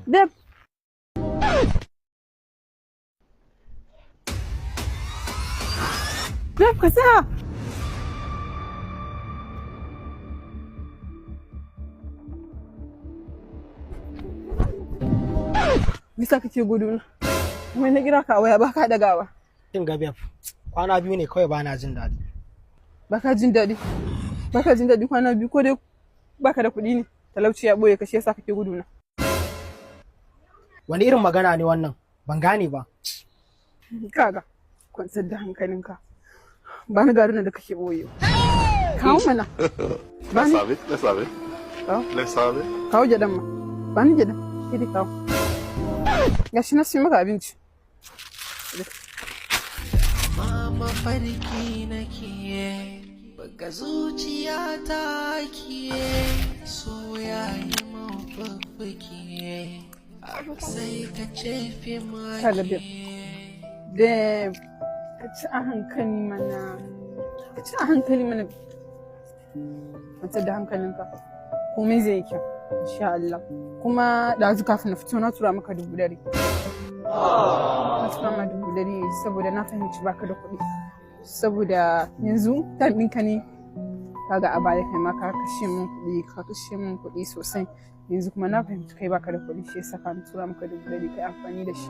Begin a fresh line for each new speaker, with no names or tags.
Babe. Babe, ka tsaya. Me yasa kake gudu na? Wai na kira ka a waya baka dagawa.
Kin ga babe, kwana 2 ne kawai bana jin daɗi.
Baka jin daɗi. Baka jin daɗi kwana 2 ko dai baka da kuɗi ne. Talauci ya boye ka, shi yasa kake gudu na.
Wani irin magana ne wannan? Ban gane ba.
Kaga, kwantar da hankalinka. Ba ni garin da kake boyewa. Kawo mana. Ba
Le
ni.
sabe, le sabe,
Kawo.
le sabe.
Kawo gyaɗan ma. Ba ni gyaɗan. Kidi kawo. Gashi na siyo maka abinci.
Ma mafarki nake, buga zuciya ta ke, so ya yi mafaffake, abu sai ka ce fi
Kaga babe.
maki.
Babe, ka ci a hankali mana. Ka ci a hankali mana. Kwantar da hankalinka. Komai zai yi kyau. Insha Allah. Kuma ɗazu kafin na fito na tura maka 100,000. Na tura ma 100,000 saboda na fahimci baka da kuɗi. Saboda yanzu time ɗinka ne, kaga a baya kai ma ka kashe min kuɗi, ka kashe min kuɗi sosai. Yanzu kuma na fahimci kai baka da kuɗi, shi yasa ka tura maka 100,000 kai amfani da shi.